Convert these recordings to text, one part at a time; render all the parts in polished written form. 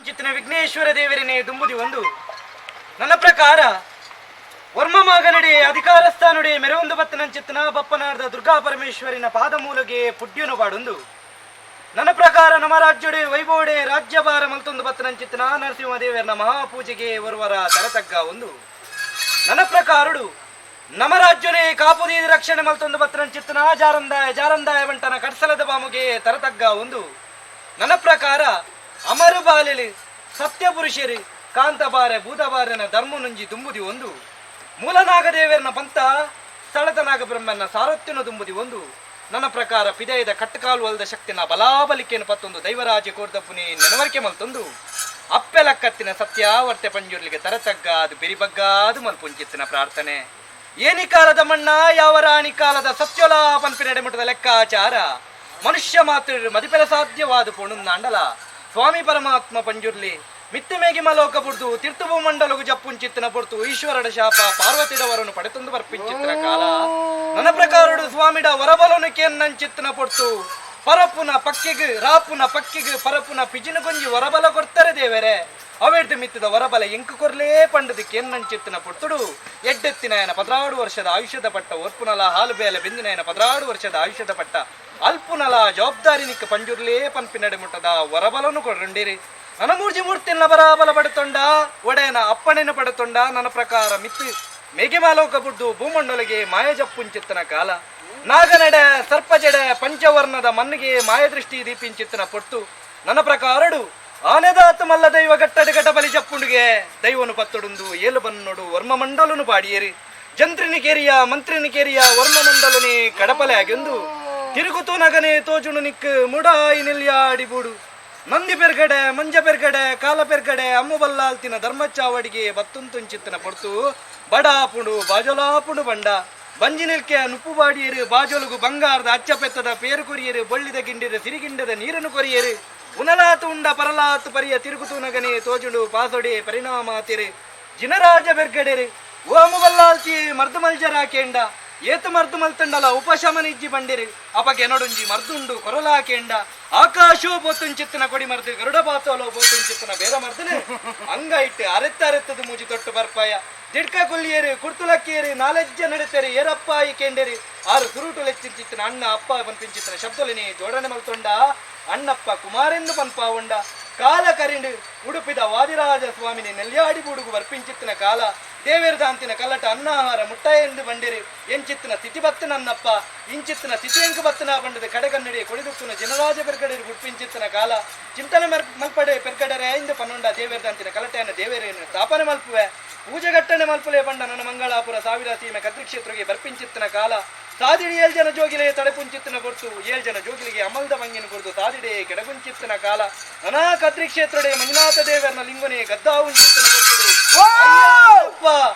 ಚಿತ್ತಿನ ವಿಘ್ನೇಶ್ವರ ದೇವರನೇ ದುಂಬುದಿ ಒಂದು ನನ್ನ ಪ್ರಕಾರ ವರ್ಮ ಮಗನಡೆ ಅಧಿಕಾರ ಸ್ಥಾನುಡೆ ಮೆರವೊಂದು ಬತ್ತನಂಚಿತ್ತನ ಬಪ್ಪನಾರ್ದ ದುರ್ಗಾ ಪರಮೇಶ್ವರಿನ ಪಾದಮೂಲಗೆ ಪುಡ್ಯನು ಬಾಡೊಂದು. ನನ್ನ ಪ್ರಕಾರ ನಮ್ಮ ರಾಜ್ಯಡೆ ವೈಭವಡೆ ರಾಜ್ಯಭಾರ ಮಲ್ತೊಂದು ಬತ್ತನಂಚಿತ್ತನ ನರಸಿಂಹ ದೇವರನ ಮಹಾಪೂಜೆಗೆ ಒರುವರ ತರತಗ್ಗ ಒಂದು. ನನ್ನ ಪ್ರಕಾರುಡು ನಮ್ಮ ರಾಜ್ಯನೇ ಕಾಪುದೀ ರಕ್ಷಣೆ ಮಲ್ತೊಂದು ಬತ್ತನಂಚಿತ್ತನ ಜಾರಂದಾಯ ಜಾರಂದಾಯ ಬಂಟನ ಕಡ್ಸಲದ ಬಾಮುಗೆ ತರತಗ್ಗ ಒಂದು. ನನ್ನ ಪ್ರಕಾರ ಅಮರು ಬಾಲಿಲಿ ಸತ್ಯ ಪುರುಷರಿ ಕಾಂತಬಾರೆ ಭೂತಬಾರನ ಧರ್ಮನುಂಜಿ ದುಂಬುದಿ ಒಂದು. ಮೂಲನಾಗದೇವರನ ಪಂಥ ಸ್ಥಳದ ನಾಗಬ್ರಹ್ಮನ ಸಾರಥ್ಯನು ದುಂಬುದಿ ಒಂದು. ನನ್ನ ಪ್ರಕಾರ ಪಿದಯದ ಕಟ್ಟಕಾಲು ಅಲ್ದ ಶಕ್ತಿನ ಬಲಾಬಲಿಕೆಯನ್ನು ಪತ್ತೊಂದು ದೈವರಾಜ ಕೋರ್ದಪ್ಪುನಿ ನೆನವರಿಕೆ ಮಲ್ತೊಂದು ಅಪ್ಪೆಲಕ್ಕತ್ತಿನ ಸತ್ಯಾವರ್ತೆ ಪಂಜುರ್ಲಿಗೆ ತರತಗ್ಗಾದು ಬಿರಿಬಗ್ಗಾದು ಮಲ್ಪುಂಚಿತ್ತಿನ ಪ್ರಾರ್ಥನೆ. ಏನಿ ಕಾಲದ ಮಣ್ಣ ಯಾವ ರಾಣಿ ಕಾಲದ ಸತ್ಯೊಲ ಪನ್ಪಿನ ಮುಟ್ಟದ ಲೆಕ್ಕಾಚಾರ ಮನುಷ್ಯ ಮಾತ್ರ ಮದಿಪೆಲ ಸಾಧ್ಯವಾದ ಪೊಣುಂದಾಂಡಲ ಸ್ವಾಮಿ ಪರಮಾತ್ಮ ಪಂಜುರ್ಲಿ ಮಿತ್ತು ಮೇಗಿ ಮಲೋಕ ಬುಡ್ದು ತಿರ್ತುಭೂ ಮಂಡಲಗು ಜಪ್ಪುಂಚಿತ್ತನ ಪೊರ್ತು ಈಶ್ವರನ ಶಾಪ ಪಾರ್ವತಿಡವರನ್ನು ಪಡೆತಂದು ಬರ್ಪಿಂಚಿತ್ತಿನ ಕಾಲ. ನನ್ನ ಪ್ರಕಾರಡು ಸ್ವಾಮಿಡ ವರಬಲನು ಕೇನ್ನಂಚಿತ್ತನ ಪೊರ್ತು ಪರಪುನ ಪಕ್ಕಿಗ್ ರಾಪುನ ಪಕ್ಕಿಗ್ ಪರಪುನ ಪಿಜಿನ ಗೊಂಜಿ ವರಬಲ ಕೊಡ್ತಾರೆ ದೇವರೇ, ಅವೆಡ್ದು ಮಿತ್ತದ ವರಬಲ ಎಂಕು ಕೊರ್ಲೇ ಪಂಡದು ಕೇನ್ನಂಚಿತ್ತನ ಪೊರ್ತುಡು ಎಡ್ಡೆತ್ತಿನಾಯನ 16 ವರ್ಷದ ಆಯುಷ್ಯದ ಪಟ್ಟ ಒರ್ಪುನಲ ಹಾಲು ಬೇಲೆ ಬೆಂದಿನಾಯನ 16 ವರ್ಷದ ಆಯುಷ್ಯದ ಪಟ್ಟ ಅಲ್ಪುನಲ ಜವಾಬ್ದಾರಿ ನಿಕ್ಕ ಪಂಜುರ್ಲೇ ಪನ್ಪಿನಡೆ ಮುಟ್ಟದ ವರಬಲನು ಕೊರಂಡಿರಿ. ನನ್ನ ಮೂರ್ಜಿ ಮೂರ್ತಿನ ಬರಾಬಲ ಪಡೆತೊಂಡ ಒಡೆಯನ ಅಪ್ಪಣೆನು ಪಡೆತೊಂಡ. ನನ್ನ ಪ್ರಕಾರ ಮಿತ್ತು ಮೇಘಮಾಲೋಕ ಬುಡ್ದು ಭೂಮಂಡಲಿಗೆ ಮಾಯಜಪ್ಪುಂಚಿತ್ತನ ಕಾಲ. ನಾಗನಡೆ ಸರ್ಪಜಡೆ ಪಂಚವರ್ಣದ ಮನ್ನಿಗೆ ಮಾಯದೃಷ್ಟಿ ದೀಪಿಂಚಿತ್ತನ ಪೊಟ್ಟು ನನ್ನ ಪ್ರಕಾರಡು ಆನೆದಾತು ಮಲ್ಲ ದೈವ ಗಟ್ಟಡ ಗಟ ಬಲಿ ಜಪ್ಪುಂಡುಗೆ ದೈವನು ಪತ್ತುಡುಂದು ಏಲು ಬನ್ನೊಡು ವರ್ಮ ಮಂಡಲನು ಪಾಡಿಯೇರಿ ಜಂತ್ರಿನಿ ಕೇರಿಯ ಮಂತ್ರಿನಿ ಕೇರಿಯ ವರ್ಮ ಮಂಡಲನಿ ಕಡಪಲೆ ಆಗಿಂದು ತಿರುಗುತು ನಗನೆ ತೋಜುಣು ನಿಕ್ ಮುಡಾಯಿ ನಿಲ್ಯಾಡಿ ಬೂಡು ನಂದಿ ಪೆರ್ಗಡೆ ಮಂಜ ಪೆರ್ಗಡೆ ಕಾಲ ಪೆರ್ಗಡೆ ಅಮ್ಮು ಬಲ್ಲಾಲ್ತಿನ ಧರ್ಮಚಾವಡಿಗೆ ಬತ್ತುಂತುಂಚಿತ್ತನ ಪೊರ್ತು ಬಡಾಪುಂಡು ಬಾಜೊಲಾಪುಂಡು ಬಂಡ ಬಂಜಿ ನಿಲ್ಕೆ ನುಪ್ಪು ಬಾಡಿಯರು ಬಾಜೊಲುಗು ಬಂಗಾರದ ಅಚ್ಚ ಪೆತ್ತದ ಪೇರು ಕೊರಿಯರು ಬೊಳ್ಳಿದ ಗಿಂಡಿರ ಸಿರಿಗಿಂಡದ ನೀರನ್ನು ಕೊರಿಯರು ಉನಲಾತು ಉಂಡ ಪರಲಾತು ಪರಿಯ ತಿರುಗುತು ನಗನೆ ತೋಜುಂಡು ಪಾಸೊಡೆ ಪರಿಣಾಮಾತಿರು ಜಿನರಾಜ ಬೆರ್ಗಡೆರು ಓಮು ಬಲ್ಲಾಲ್ತಿ ಮರ್ದು ಮಲ್ಜರಾಕೇಂಡ ಏತು ಮರ್ದು ಮಲ್ತಂಡಲ ಉಪಶಮನಿಜ್ಜಿ ಬಂಡಿರಿ ಅಪಗೆನೊಡುಂಜಿ ಮರ್ದುಂಡು ಕೊರಲಾಕೇಂಡ ಆಕಾಶೋ ಪೋತುಂಚಿತ್ತನ ಕೊಡಿ ಮರ್ದು ಗರುಡ ಬಾತೋಲೋ ಪೋತುಂಚಿತ್ತನ ಬೇರ ಮರ್ದನೆ ಅಂಗ ಇಟ್ಟು ಅರೆತ್ತ ಅರೆತ್ತದ ಮೂಜಿ ತೊಟ್ಟು ಬರ್ಪಾಯ ದಿಡ್ಕ ಕೊಲ್ಲಿಯರು ಕುರ್ತುಲಕ್ಕಿಯರು ನಾಲೆಜ್ಜ ನಡೆತರು ಏರಪ್ಪ ಈ ಕೇಂಡೇರಿ ಆರು ಸುರುಟು ಲೆಚ್ಚಿಂಚಿತ್ತನ ಅಣ್ಣ ಅಪ್ಪ ಪನ್ಪಿಂಚಿತ್ತನ ಶಬ್ದಲಿನಿ ಜೋಡಣೆ ಮಲ್ತೊಂಡ ಅಣ್ಣಪ್ಪ ಕುಮಾರೆಂದು ಪನ್ಪಾವುಂಡ. ಕಾಲ ಕರಿಂಡು ಉಡುಪಿದ ವಾದಿರಾಜ ಸ್ವಾಮಿನಿ ನೆಲ್ಯಾಡಿ ಬೂಡುಗು ವರ್ಪಿಂಚಿತ್ತಿನ ಕಾಲ. ದೇವೇರ್ದಾಂತಿನ ಕಲ್ಲಟ ಅನ್ನಾಹಾರ ಮುಟ್ಟಾಯೆಂದು ಬಂಡಿರಿ ಎಂಚಿತ್ತಿನ ತಿಥಿ ಬತ್ತು ನನ್ನಪ್ಪ ಇಂಚಿತ್ತಿನ ತಿಥಿ ಎಂಕು ಬತ್ತನ ಬಂಡದ ಕಡೆಗನ್ನಡಿ ಕೊಡಿದುಕ್ಕುನ ಜನರಾಜ ಪೆರ್ಗಡೆ ಗುಡ್ಪಿಂಚಿತ್ತಿನ ಕಾಲ. ಚಿಂತನೆ ಮಲ್ಪಡೆ ಪೆರ್ಗಡರೆ ಐಂದು ಪನ್ನೊಂಡ ದೇವೇರ್ದಾಂತಿನ ಕಲಟೆಯನ್ನು ದೇವೇರೇನು ಸ್ಥಾಪನೆ ಮಲ್ಪುವೆ ಪೂಜೆಗಟ್ಟಣೆ ಮಲ್ಪುಲೆ ಬಂಡ ನನ್ನ ಮಂಗಳಾಪುರ ಸಾವಿರ ಸೀಮೆ ಕದ್ರಿ ಕ್ಷೇತ್ರಗೆ ಬರ್ಪಿಂಚಿತ್ತಿನ ಕಾಲ. ಸಾದಿಡಿ ಏಳ್ ಜನ ಜೋಗಿಲೆ ತಡೆಪುಂಚಿತ್ತಿನ ಕೊರ್ತು ಏಳ್ ಜನ ಜೋಗಿಲಿಗೆ ಅಮಲ್ದ ಮಂಗಿನ ಕೊರ್ತು ಸಾದಿಡೆ ಕೆಡಗುಂಚಿತ್ತಿನ ಕಾಲ. ನನಾ ಕದ್ರಿ ಕ್ಷೇತ್ರಡೆ ಮಂಜುನಾಥ ದೇವರನ ಲಿಂಗನೆ ಗದ್ದಾವುಂಚಿತ್ತಿನ ಕೊರ್ತುಡು ಅಯ್ಯಪ್ಪ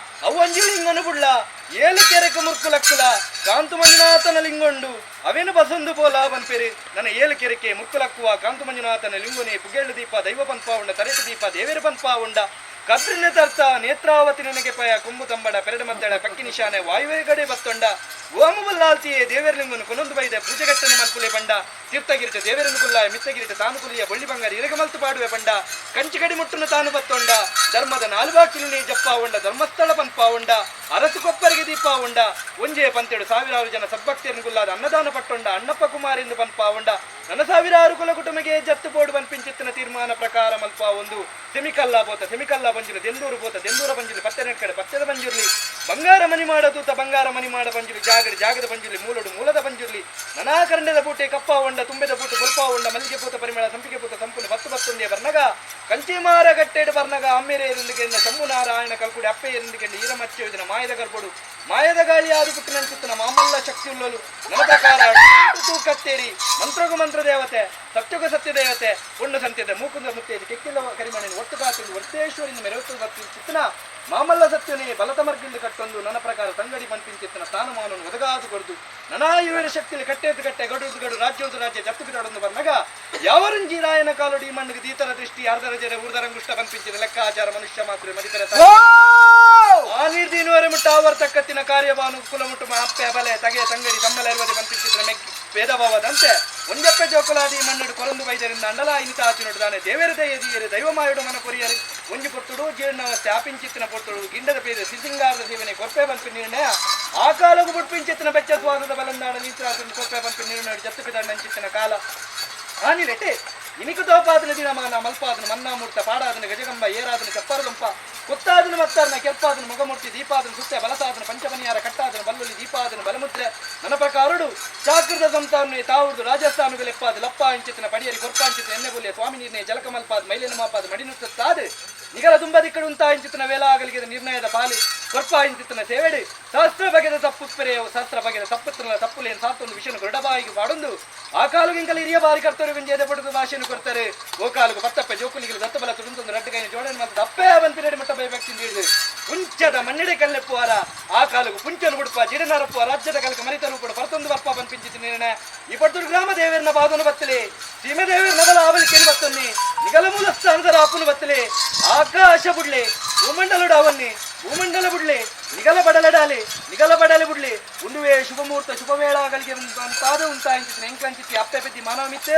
ಅವಂಜಿ ಲಿಂಗನು ಬುಡ್ಲ ಏಳು ಕೆರೆಕ ಮುರ್ಕು ಲಕ್ಕುಲ ಕಾಂತು ಮಂಜುನಾಥನ ಲಿಂಗೊಂಡು ಅವೇನು ಬಸಂದು ಪೋಲ ಪನ್ಪೆರಿ. ನನ್ನ ಏಳು ಕೆರೆಕೆ ಮುರ್ಕುಲಕ್ಕುವ ಕಾಂತು ಮಂಜುನಾಥನ ಲಿಂಗುನಿ ಪುಗೇಳು ದೀಪ ದೈವ ಪನ್ಪಾವುಂಡ ತರೆಟು ದೀಪ ದೇವೇರು ಪನ್ಪಾವುಂಡ ಕದ್ರಿನ ತರ್ತ ನೇತ್ರಾವತಿ ನನಗೆ ಪಯ ಕೊಂಬು ತಂಬಡ ಪೆರಡು ಮದ್ದಳ ಪಕ್ಕಿ ನಿಶಾನೆ ವಾಯುವೆ ಬತ್ತೊಂಡ ಓಮು ಬಲ್ಲಾಲ್ತಿಯೇ ದೇವೇರ್ಲಿಂಗನು ಕೊನೊಂದು ಬೈದೆ ಪೂಜೆಗಟ್ಟನೆ ಮಲ್ಪುಲೆ ಬಂಡ ತೀರ್ಥಗಿರಿಟ ದೇವೇರನು ಕುಲ್ಲಾಯ ಮಿತ್ತಗಿರಿಟ ತಾನು ಕುಲಿಯ ಬೊಳ್ಳಿ ಬಂಗಾರ ಇರಗ ಮಲ್ತು ಪಾಡುವೆ ಬಂಡ ಕಂಚಿಗಡಿ ಮುಟ್ಟುನು ತಾನು ಬತ್ತೊಂಡ ಧರ್ಮದ ನಾಲ್ಬಾಕಿಲು ಜಪ್ಪಾವುಂಡ ಧರ್ಮಸ್ಥಳ ಪನ್ಪಾವುಂಡ ಅರಸು ಕೊಪ್ಪರಿಗೆ ದೀಪಾವುಂಡ ಒಂಜೇ ಪಂತೆಡು ಸಾವಿರಾರು ಜನ ಸದ್ಭಕ್ತಿಯನ್ನು ಕುಲ್ಲಾದ ಅನ್ನದಾನ ಪಟ್ಟೊಂಡ ಅಣ್ಣಪ್ಪ ಕುಮಾರೆಂದು ಪನ್ಪಾವುಂಡ ನನ್ನ ಸಾವಿರಾರು ಕುಲ ಕುಟುಂಬಗೆ ಜತ್ತು ಬೋಡು ಪನ್ಪಿಂಚಿತ್ತಿನ ತೀರ್ಮಾನ ಪ್ರಕಾರ ಮಲ್ಪ ಒಂದು ಸೆಮಿಕಲ್ಲ ಬೋತ ಸೆಮಿಕಲ್ಲ ಬಂಜಿಲು ದೆಂದೂರು ಬೋತ ದೆಂದೂರ ಬಂಜಿಲು ಪತ್ತೆನ ಕಡೆ ಪತ್ತೆದ ಬಂಜುರ್ಲಿ ಬಂಗಾರ ಮನಿ ಮಾಡ ತೂತ ಬಂಗಾರ ಮನಿ ಮಾಡ ಬಂಜುಲಿ ಜಾಗಡಿ ಜಾಗದ ಬಂಜುಲಿ ಮೂಲಡು ಮೂಲದ ಬಂಜುರ್ಲಿ ನನಾ ಕರಂಡದ ಬೂಟೆ ಕಪ್ಪ ಉಂಡ ತುಂಬೆದ ಬೂಟು ಬೊಲ್ಪ ಉಂಡ ಮಲ್ಲಿಗೆ ಪೂತ ಪರಿಮಳ ಸಂಪಿಗೆ ಪೂತ ಸಂಪುನ ಬತ್ತು ಬತ್ತುಂದೆ ಬರ್ನಗ ಕಂಚಿಮಾರ ಗಟ್ಟೆಡು ಬರ್ನಗ ಅಮ್ಮೆರೆ ಎರಿಂದುಕೆಂಡ ಶಂಭುನಾರಾಯಣ ಕಲ್ಕುಡಿ ಅಪ್ಪೆ ಎರಿಂದುಕೆಂಡ ಈರಮಚ್ಚೆ ಮಾಯದ ಗರ್ಭಡು ಮಾಯದ ಗಾಳಿ ಆದು ಪುಟ್ಟಿನಂಚಿತ್ತನ ಮಾಮಲ್ಲ ಶಕ್ತಿಯುಳ್ಳಲು. ನನ್ನ ಪ್ರಕಾರ ತೂಕತ್ತೇರಿ ಮಂತ್ರಗು ಮಂತ್ರ ದೇವತೆ ಸತ್ಯುಗ ಸತ್ಯ ದೇವತೆ ಒಣ್ಣು ಸಂತ್ಯದ ಮೂಕುಂದ ಮುತ್ತೇಜಿ ಕೆಕ್ಕಿಲ್ಲ ಕರಿಮಣಿ ಒಟ್ಟು ಕಾತಿಂದು ಒತ್ತೇಶ್ವರಿಂದ ಮೆರವತ್ತು ಚಿತ್ತನ ಮಾಮಲ್ಲ ಸತ್ಯನೇ ಬಲತ ಮರ್ಗಿಂದು ಕಟ್ಟೊಂದು. ನನ್ನ ಪ್ರಕಾರ ತಂಗಡಿ ಪನ್ಪಿಂಚಿತ್ತನ ಸ್ಥಾನಮಾನವನ್ನು ಒದಗಾದು ಕೊಡ್ದು ನನಾ ಇವರ ಶಕ್ತಿಯಲ್ಲಿ ಕಟ್ಟೆದ್ದು ಕಟ್ಟೆ ಗಡುದು ಗಡು ರಾಜ್ಯೋದು ರಾಜ್ಯ ಜಪ್ತು ಬಿಡೊಂದು ಬರ್ನಗ ಯಾವರಂಜಿ ರಾಯನ ಕಾಲುಡಿ ಮಣ್ಣಿಗೆ ದೀತರ ದೃಷ್ಟಿ ಅರ್ಧರ ಜರೆ ಊರ್ದರಂಗುಷ್ಟ ಪನ್ಪಿಂಚಿದ ಲೆಕ್ಕಾಚಾರ ಮನುಷ್ಯ ಮಾತ್ರ ಮದಿತರ ಆ ನೀರ್ದೀನುವರೆ ಮುಟ್ಟ ಆವರ್ತಕ್ಕತ್ತಿನ ಕಾರ್ಯವಾನು ಕುಲಮುಟ್ಟು ಅಪ್ಪೆ ಬಲೆ ತಗೆ ತಂಗಡಿ ತಮ್ಮಲ ಇರುವುದೇ ಪನ್ಪಿಂಚಿತ್ರ ಮೆಕ್ಕಿ. ಭೇದಭಾವದಂತೆ ಒಂಜಪ್ಪೆ ಜೋಕುಲಾದಿ ಮಣ್ಣಡು ಕೊರಂದು ಬೈದರಿಂದ ಅಂಡಲ ಇನಿತ ಆಚಿನೊಡು ದಾನೆ ದೇವೆರ ದಯದಿಯರು ದೈವಮಾಯುಡು ಮನ ಕೊರಿಯರು. ಒಂಜಿ ಪೊರ್ತುಡು ಜೀರ್ಣಾವಸ್ಥೆ ಆಪಿಂಚಿತ್ತಿನ ಪೊರ್ತುಡು ಗಿಂಡದ ಪೇದ ಸಿಸಿಂಗಾರದ ಸೇವನೆ ಕೊರ್ಪೆ ಪನ್ಪಿ ನಿರ್ಣಯ ಆ ಕಾಲಗು ಬುಡ್ಪಿಂಚಿತ್ತಿನ ಬೆಚ್ಚ ಸ್ವಾದದ ಬಲಂದಾಣ ನೀತ್ರಾತನ ಕೊರ್ಪೆ ಪನ್ಪಿ ನಿರ್ಣಯ ಜತ್ತು ಪಿದಂಚಿತ್ತಿನ ಕಾಲ ಆನಿಲೆಟೆ ಇನಿಕು ತೋಪಾದನ ದಿನಮಾನ ಮಲ್ಪಾದನ ಮನ್ನಾಮೂರ್ತ ಪಾಡಾದನ ಗಜಗಂಬ ಏರಾದನ ಚಪ್ಪರದಂಪ ಕೊತ್ತಾದನ ಮತ್ತಾರನ ಕೆರ್ಪಾದನ ಮೊಗಮೂರ್ತಿ ದೀಪಾದನ ಸುತ್ತ ಬಲಸಾದನ ಪಂಚಮನಿಯಾರ ಕಟ್ಟಾದನ ಬಲ್ಲುಲಿ ದೀಪಾದನ ಬಲಮುದ್ರೆ ನನ್ನ ಪ್ರಕಾರುಡು ಚಾಕೃತ ಸಂತಾನ ತಾವುರ್ದು ರಾಜಸ್ಥಾನಗಲೆಪ್ಪಾದ ಲಪ್ಪ ಅಂಚಿತನ ಪಡಿಯರಿ ಕೊರ್ಪಾಂಚಿತ ಎಣ್ಣೆಗುಲ್ಯ ಸ್ವಾಮಿ ನಿರ್ಣಯ ಜಲಕಮಲ್ಪಾದ ಮೈಲಿನ ಮಾಪಾದ ಮಡಿನುತ್ತಾದ ನಿಗಲ ತುಂಬ ದಿಕ್ಕಡುಂತ ಇಂಚಿತನ ವೇಲಾಗಲಿಗೆದ ನಿರ್ಣಯದ ಪಾಲಿ ಕೊರ್ಪ ಇಂಚಿತನ ಸೇವೆಡು ಶಾಸ್ತ್ರ ಬಗೆದ ತಪ್ಪುಪ್ಪೆರೆ ಶಾಸ್ತ್ರ ಬಗೆದ ತಪ್ಪುತ್ತನ ತಪ್ಪುಲೇನು ಸಾತ್ತೊಂದು ವಿಷಯನು ಗರುಡಬಾಯಿಗೆ ಪಾಡೊಂದು ಆ ಕಾಲುಗಿಂಕಲ ಹಿರಿಯ ಬಾರಿ ಕರ್ತರು ವಿಂಜೇದ ಪಡೆದ ಭಾಷೆಯನ್ನು ಕೊಡ್ತಾರೆ. ಓ ಕಾಲುಗು ಪತ್ತಪ್ಪ ಜೋಕುಲಿಗೆ ದತ್ತಬಲ ತುಡುಂತೊಂದು ರಡ್ಡು ಜೋಡಣೆ ಮತ್ತು ದಪ್ಪೆ ಅವನ್ ಪಿರಡಿ ಮಟ್ಟ ಬಯಬೇಕ್ತಿಂದ ಹಿಡಿದು ಪುಂಚದ ಮಣ್ಣಿಡೆ ಕಲ್ಲೆಪ್ಪುವಾರ ಆ ಕಾಲುಗು ಪುಂಚನು ಬುಡುಪ ಜಿಡನರಪ್ಪುವ ರಾಜ್ಯದ ಕಲಕ ಮರಿತ ರೂಪಡು ಪರತೊಂದು ಬರ್ಪ ಪನ್ಪಿಂಚಿತಿ ನಿರ್ಣಯ. ಈ ಪಡ್ತುಡು ಗ್ರಾಮ ದೇವರನ ಬಾದನು ಬತ್ತಲೆ ಸೀಮೆ ದೇವರನ ಬಲ ಆವಲಿಕೆನು ಬತ್ತನ್ನಿ ನಿಗಲ ಮೂಲ ಸ್ಥಾನದ ರಾಪುನು ಬತ್ತಲೆ ಆಕಾಶ ಬುಡ್ಲೆ ಭೂಮಂಡಲುಡು ಅವನ್ನಿ ಭೂಮಂಡಲ ಬುಡ್ಲೆ ನಿಗಲ ಬಡಲಡಾಲೆ ನಿಗಲ ಬಡಲೆ ಬುಡ್ಲೆ ಉಂಡುವೆ ಶುಭಮೂರ್ತ ಶುಭವೇಳಾಗಳಿಗೆ ಅಂತಾದ ಉಂಟಾಯಿಂಚಿನ ಎಂಕಂಚಿತಿ ಅಪ್ಪೆ ಪೆದ್ದಿ ಮಾನವ ಮಿತ್ತ.